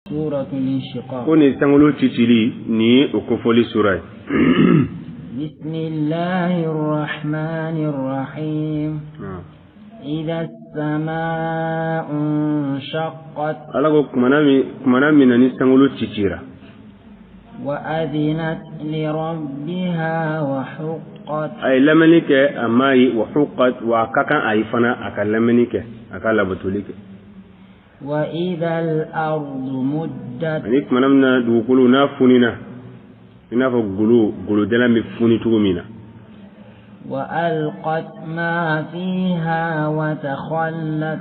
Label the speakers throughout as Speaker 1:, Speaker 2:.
Speaker 1: Ko nin sankolo cicili nin ye o kofɔli sura ye. Ala ko kumana min na ni sankolo cicira. A ye lamɛnni kɛ a ma ye wa huqqat wa a ka kan a ye fana a ka lamɛnni kɛ a ka labatoli kɛ. Ani kumana min na dugukolo n'a funina i n'a fɔ golo golojalan bɛ funi cogo min na.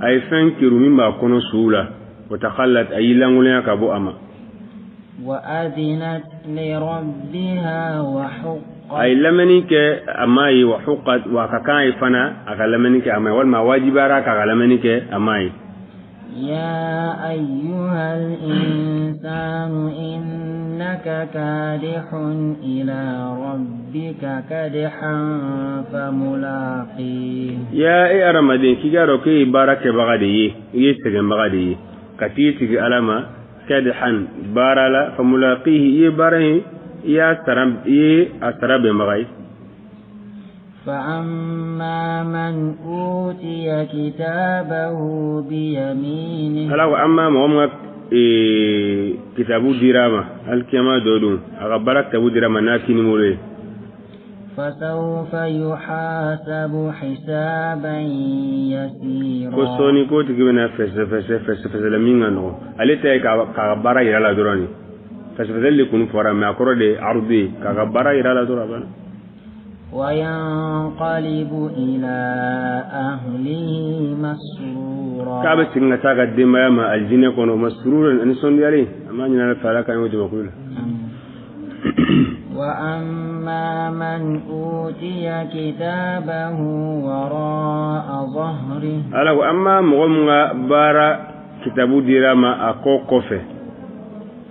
Speaker 1: A ye fɛn kerun min b'a kɔnɔ suw la wa takhallat a y'i lankolonya ka bɔ a ma. A ye lamɛnni kɛ a ma ye wa huqqat wa a ka kan a ye fana a ka lamɛnni kɛ a ma ye walima a wajibiyara k'a ka lamɛnni kɛ a ma ye.
Speaker 2: Ya ayyuhal insanu innaka kadihun ila rabbika kadhan famulaqih.
Speaker 1: Ya e adamaden k'i k'a dɔn k'e ye baara kɛbaga de ye, i ye sɛgɛnbaga de ye, ka t'i sigi Ala ma kadhan baara la famulaqihi i ye baara in i y'a sara i ye a sara bɛnbaga ye.
Speaker 2: فأما من أوتي كتابه بيمينه
Speaker 1: Ala ko amma mɔgɔ min ka kitabu dira a ma alikiyama dɔ don a ka baara kitabu dira a ma n'a kinibolo ye.
Speaker 2: فسوف يحاسب حسابا يسيرا
Speaker 1: Ko sɔɔni k'o tigi bɛna fɛsɛfɛsɛ fɛsɛfɛsɛ la min ka nɔgɔn ale ta ye k'a ka baara yira la dɔrɔn de fɛsɛfɛsɛli de kun fɔra mais a kɔrɔ de ye arudu ye k'a ka baara yira la dɔrɔn a banna.
Speaker 2: وينقلب إلى أهله مسرورا
Speaker 1: K'a bɛ segin ka taa a ka denbaya ma alijinɛ kɔnɔ masruran a nisɔndiyalen an b'a ɲini Ala fɛ Ala k'an y'o jamakulu la.
Speaker 2: وأما من أوتي كتابه وراء ظهره
Speaker 1: Ala ko amma mɔgɔ min ka baara kitabu dira a ma a kɔ kɔfɛ.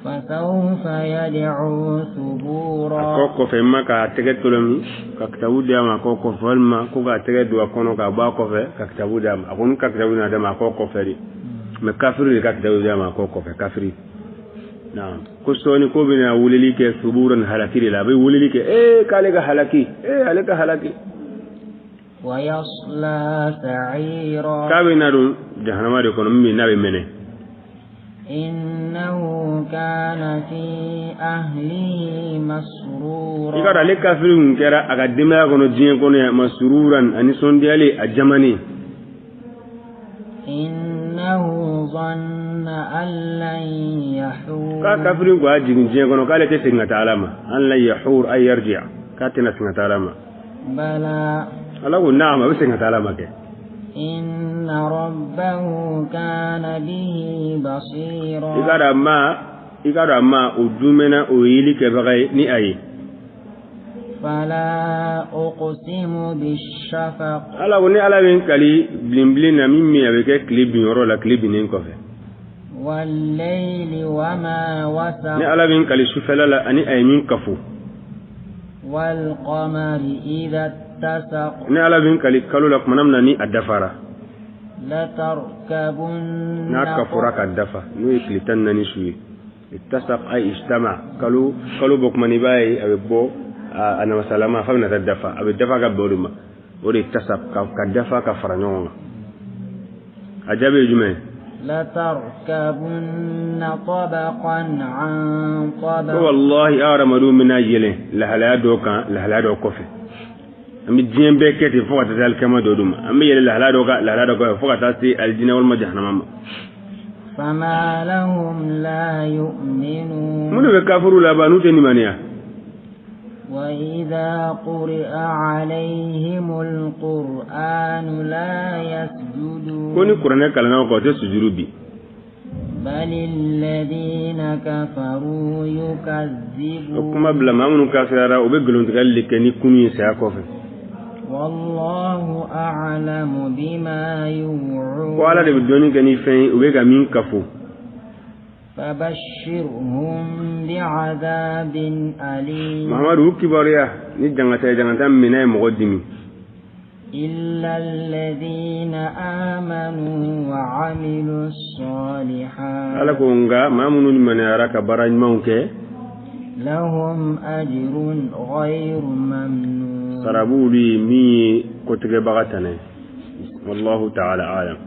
Speaker 2: فسوف يدعو
Speaker 1: A
Speaker 2: ثبورا
Speaker 1: kɔ kɔfɛ ma k'a tɛgɛ tolomi ka kitabu di a ma a kɔ kɔfɛ walima ko k'a tɛgɛ don a kɔnɔ k'a bɔ a kɔfɛ ka kitabu di a ma a kɔni ka kitabu na d'a ma a kɔ kɔfɛ de mais kafiri de ka kitabu di a ma a kɔ kɔfɛ kafiri naam ko sɔɔni ko bɛna weleli kɛ suburan halaki de la a bɛ weleli kɛ ee k'ale ka halaki ee ale ka halaki.
Speaker 2: ويصلى سعيرا
Speaker 1: K'a bɛ na don jahanama de kɔnɔ min n'a bɛ mɛnɛ.
Speaker 2: إنه كان في أهله
Speaker 1: I
Speaker 2: مسرورا
Speaker 1: ka dɔn ale kafiri kun kɛra a ka denbaya kɔnɔ diɲɛ kɔnɔ yan masururan a nisɔndiyalen a jamanen.
Speaker 2: إنه ظن أن لن يحور
Speaker 1: K'a kafiri ko a jigin diɲɛ kɔnɔ k'ale tɛ segin ka taa Ala ma an lan yahur ay yarji k'a tɛna segin ka taa Ala ma.
Speaker 2: بلى
Speaker 1: Ala ko naam a bɛ segin ka taa Ala ma kɛ.
Speaker 2: إن ربه كان به بصيرا
Speaker 1: I ka dɔn a ma i ka dɔn a ma o dumɛnna o yeli kɛbaga ye ni a ye.
Speaker 2: فلا أقسم بالشفق
Speaker 1: Ala ko ni Ala bɛ n kali bilenbilen na min min a bɛ kɛ tile binyɔrɔ la tile binnen kɔfɛ.
Speaker 2: والليل وما
Speaker 1: Ni
Speaker 2: وسق
Speaker 1: Ala bɛ n kali sufɛla la ani a ye min kafo.
Speaker 2: والقمر إذا اتسق
Speaker 1: Ni Ala bɛ n kali kalo la tuma min na ni a dafara.
Speaker 2: لتركبن
Speaker 1: N'a kafora ka dafa n'o ye tile 14 su ye. Ittasaq ay ijtama kalo kalo bɔ kuma ni b'a ye a bɛ bɔ a namasalama f'a bɛna taa dafa a bɛ dafa ka bɛn o de ma o de ye tasaq ka dafa ka fara ɲɔgɔn kan a jaabi ye jumɛn ye.
Speaker 2: لتركبن طبقا عن
Speaker 1: Ko
Speaker 2: طبق
Speaker 1: wallahi aw hadamadenw bɛna yɛlɛn lahalaya dɔ kan lahalaya dɔ kɔfɛ an bɛ diɲɛ bɛɛ kɛ ten fo ka taa se alikiyama dɔ ma an bɛ yɛlɛn lahalaya dɔ kan lahalaya dɔ kɔfɛ fo ka taa se alijinɛ walima jahanama ma.
Speaker 2: فما لهم لا يؤمنون
Speaker 1: Mun de bɛ kafiriw laban n'u tɛ limaniya.
Speaker 2: وإذا قرئ عليهم القرآن لا يسجدون
Speaker 1: Ko ni kuranɛ kalanna kɔ o tɛ sujuru bi.
Speaker 2: بل الذين كفروا
Speaker 1: O
Speaker 2: يكذبون
Speaker 1: kuma bila maa minnu kafiriyara u bɛ nkalontigɛli de kɛ ni kunu ye saya kɔfɛ.
Speaker 2: والله أعلم بما يوعون
Speaker 1: Ko Ala de bɛ dɔnni kɛ ni fɛn ye u bɛ ka min kafo.
Speaker 2: فبشرهم بعذاب أليم
Speaker 1: Mahamadu u kibaruya ni jangata ye jangata min n'a ye mɔgɔ dimi.
Speaker 2: إلا الذين آمنوا وعملوا الصالحات.
Speaker 1: Ala ko nka maa minnu limaniyara ka baara ɲumanw kɛ,
Speaker 2: لهم أجر غير ممنون.
Speaker 1: Sara b'olu ye min ye kotigɛbaga tana ye. Wallahu ta'ala alam.